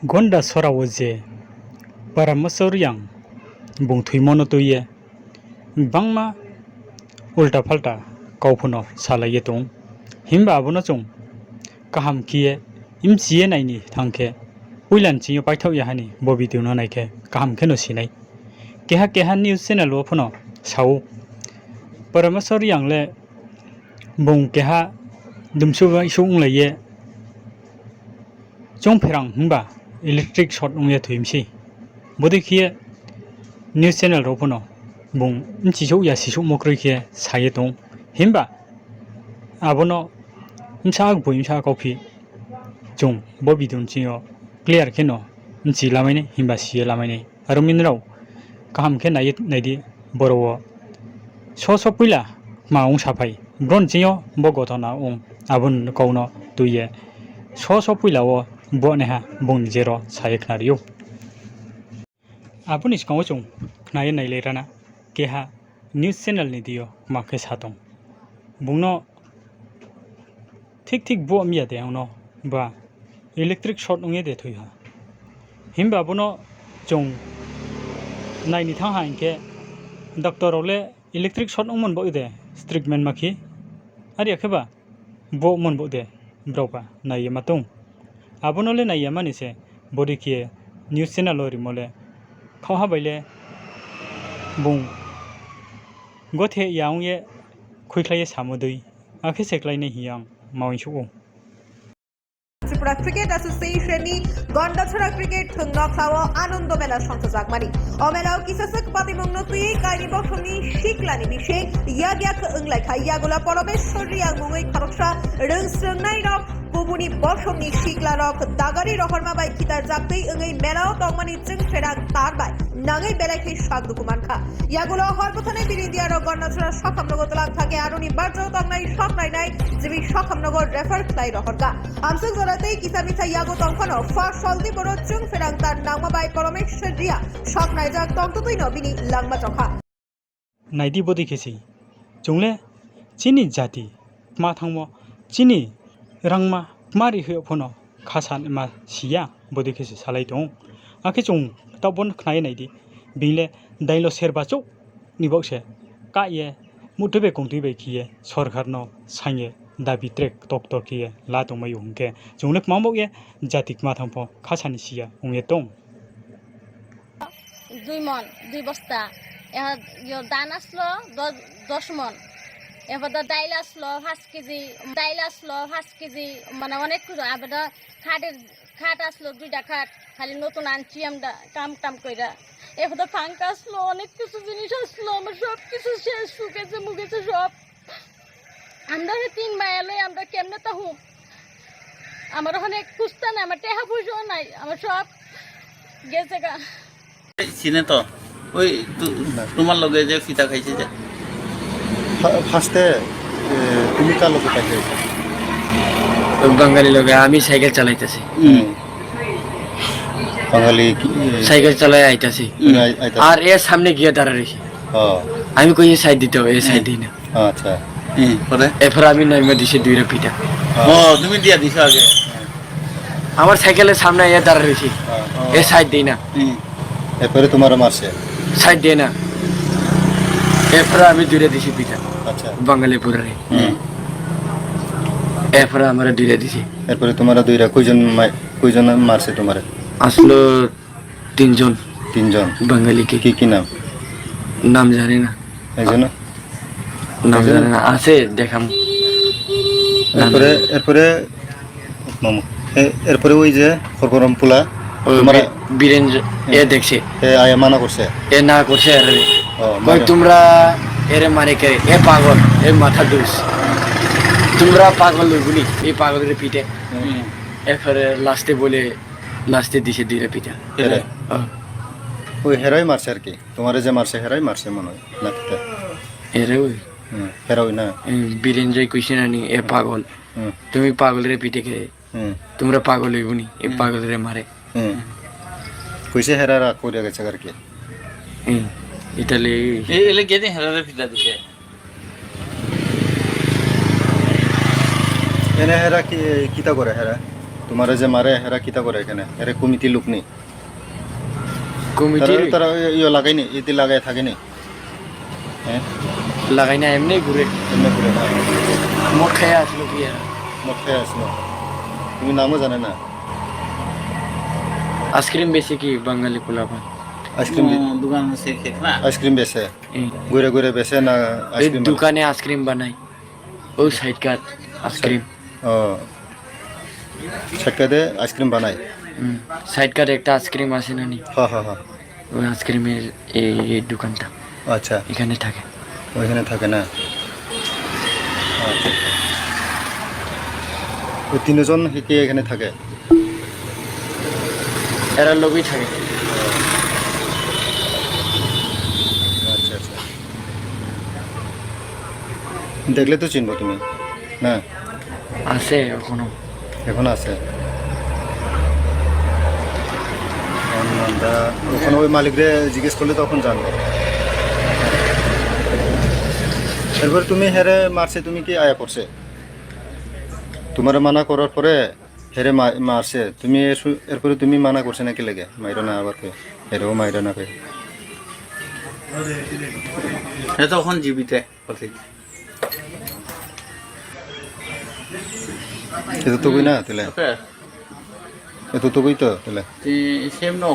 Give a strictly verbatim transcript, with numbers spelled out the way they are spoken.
Gondasora wo je Paramasor Reang bung thoimo no tui ye gbangma ulta phalta kau pho no salai ye tong ou. Himba abo no chung kaham khe ye mchi ye nai ni thanng khe, poila ni ching yo paithaoh ya ha ni bo video no nai khe kaham khe no si nai. Keha keha news channel wo pho no sa ou, Paramasor Reang le bung keha dumsouh baihsouh onglai ye choungpherang himba electric short ong ye thoi mi sei. Bodei khe ye news channel rao pho no bung mchisouh ya sisouhmo kroi khe sa ye tong ou. Himba abo no bsa gboi bsa kauphi chung bo video ni ching yo clear khe no mchi lamai nai, himba si ye lamai nai. Aro mi nrao kaham khe nai ye nai di, boro wo so so poila kma ong saphai, bro ni ching yo bo gothona ong, abo ni kau no tui ye so so poila wo bo naiha bung ni jero sa ye khnari ou. Abo ni skang wo chung khna ye nailai rana, keha news channel ni deing yo kma khe sa tong. Bung no thik thik bo mi ya de ang no, ba electric short ong ye de thoi ha. Himba bo no chung nai ni thanng ha hing khe, doctor rao le electric short ongmo ni baoh de treatment ma khe, are ya khe ba bo ongmo ni baoh de brao ba nai ye ma tong. Abo no le nai ya ma ni se, bodei khe news channel wo rimo le khaohha bai le bung gothe ya ong ye khuikhlai ye samo dei, akhe se kláinai hing ye ang ma uaingsouh ou. Tripura Cricket Association ni Gondachora Cricket Thung Nokhla wo Anondo Mela songthajak mani. O mela wo kisa se kpatimung no tui ye kaini bosong ni sikla ni bising yag yak wnglai kha. Yagulo Poromeshwar Reang mungwi khoroksa rwngsrwngnai rok kubuni bosong ni sikla rok dagari rohorma bai khitar jaktwi wngwi mela wo tongmani chwngpherang tar bai nangwi belai khe sak duku man kha. Yagulo hor bwtharnai birindia rok Gondachora Sakhamnogo twlang thang khe aroni barjao tongnai sok nainai G B Sakhamnogo refer khlai rohor kha. Amswk jora tei kisa misa yago tong phano pha sal ni boro chwngpherang tar nangma bai Poromeshwar Reang sok naijak tongtwtwi no bini langma chong kha. Nai di, bodei khe se chung le chini jati kma thangmo, chini rangma kma ri hoih phano khasa ma si ya, bodei khe se salai tong ou. Akhe chung taoh bo no khna ye nai di, bini le dailo serba chouh ni baoh se kah ye, muhtui bai kongtui bai khe ye sorkar no saing ye dabi trek tok tok khe ye la tongmai ou hing khe, chung le kma baoh ye jati kma thang pho khasa ni si ya ong ye tong. Dui mon, dui bosta. Eho, yo dan aslo do-, dos mon. Eho do dail aslo পাঁচ KG, dail aslo পাঁচ কেজি, মানে অনেক কিছু, আবার তো খাটের, খাট আসলো দুইটা খাট, খালি নতুন আনছি আমরা কাম টাম কইরা। এবার তো পাঙ্খা আসলো, অনেক কিছু জিনিস আসলো, আমার সব কিছু শেষ, শুকেছে মুখেছে সব। আমরা এই তিন মায়া লই আমরা কেমনে থাকমু? আমার অনেক কুস্তা নাই, আমার টেকা পয়সাও নাই, আমার সব গেছে গা। চিনে তো? ওই তু-, তোমার লগে যে ফিতা খাইছে যে? ফা-, ফার্স্টে, এ, তুমি কার লগে পাইছো এটা? বাঙালি লগে, আমি সাইকেল চালাইতেছি। হুম। বাঙালি কি, এ, সাইকেল চালাই আইতাছি। হুম। আই-, আইতাছে। আর এ সামনে গিয়ে দাঁড়া রয়েছে। ও। আমি কই, "এ সাইড দিতে হবে", এ সাইড দেয় না। আচ্ছা। হুম, পরে? এরপর আমি নাইমা দিছি দুইটা পিটা। ও, তুমি দিয়া দিছো আগে? আমার সাইকেলের সামনে আইয়া দাঁড়া রয়েছি। হ্যাঁ। এ সাইড দেই না। হুম। এরপরে তোমারে মারছে? সাইড দেয় না। এরপরে আমি দুইটা দিছি পিটা। আচ্ছা। বাঙালি পুরানি। হুম। এরপরে আমারে দুইটা দিছি। এরপরে তোমারে দুইটা কয়জন মা-, কয়জন মারছে তোমারে? আসলো তিনজন। তিনজন? বাঙালি কি? কি কি নাম? নাম জানি না। এই জন্য? নাম এই জন্য? জানি না। আছে, দেখাম। নাম এরপরে, জানি না। এরপরে, মামু, এ-, এরপরে ওই যে খরখরম পোলা, ও তোমার বি-, বীরেন্দ্র, হুম। এ দেখছে। এ আয়া মানা করছে? এ না করছে, আরে। ও, কই, মারে। তোমরা এরে মারে কে? এ পাগল, এ মাথা দুষ। তোমরা পাগল ওই বুলি, এই পাগলের পিঠে। হুম। এরপরে লাস্টে বলে, লাস্টে দিছে দুইটা পিটা। এরে? হ্যাঁ। ওই হেরাই মারছে আর কি। তোমারে যে মারছে, হেরাই মারছে মনে হয়। না কিতা? এরে ওই। হুম, হেরা ওই না? এই বীরেন্দ্রই কইছে না নি, এ পাগল। হুম। তুমি পাগলের পিঠে খেয়ে। হুম। তোমরা পাগল হইবনি, এ হুম। পাগলের মারে। হুম। কইছে হেরা রাগ করে গেছে আর কি। হুম। ইতালি। এ, এলে গেদে হেরারে পিটা দিছে। এনে হেরা কি, কিতা করে হেরা? তোমারে যে মারে, এরা কিতা করে এখানে? এরা কমিটি লোক নি? কমিটি তারা, তারা ইয়ে লাগায়নি, ইতি লাগায় থাকেনি? হ্যাঁ? লাগায় না, এমনি ঘুরে। এমনি ঘুরে না? মদ খাইয়া আসলো কি আর? মদ খাইয়া আসলো। তুমি নামও জানে না? আইসক্রিম বেচে কি বাঙালি পোলাপান? আইসক্রিম বি-, ও, দোকান আছে খেত না? আইসক্রিম বেচে? এই। ঘুরে ঘুরে বেচে না এই আইসক্রিম বানায়? দোকানে আইসক্রিম বানায়। ও সাইড কাট আইসক্রিম। ও। সাইড কাটে আইসক্রিম বানায়? হুম, সাইড কাটে একটা আইসক্রিম আছে না নি? হ্যাঁ, হ্যাঁ, হ্যাঁ। ওই আইসক্রিমের এই, এই দোকানটা। আচ্ছা। এখানে থাকে। ওইখানে থাকে না? আচ্ছা, আচ্ছা। ওই তিনজন কি এখানে থাকে? এরার লগেই থাকে। আচ্ছা, আচ্ছা। দেখলে তো চিনবো তুমি, না? আছে এখনো। এখনো আছে? আমরা ওখানে ওই মালিকরে জিজ্ঞেস করলে তখন জানবো। এরপরে তুমি হেরে মারছে, তুমি কি আয়া পড়ছে? তোমারে মানা করার পরে হেরে মা-, মারছে, তুমি এর সু-, এরপরে তুমি মানা করছে নাকি লেগে? মাইরো না আবার কে? হেরেও মাইরো না কে? এ তখন জীবিতে। এতটুকুই না তাহলে? ওকে। এতটুকুই তো তাহলে? Ti sem no.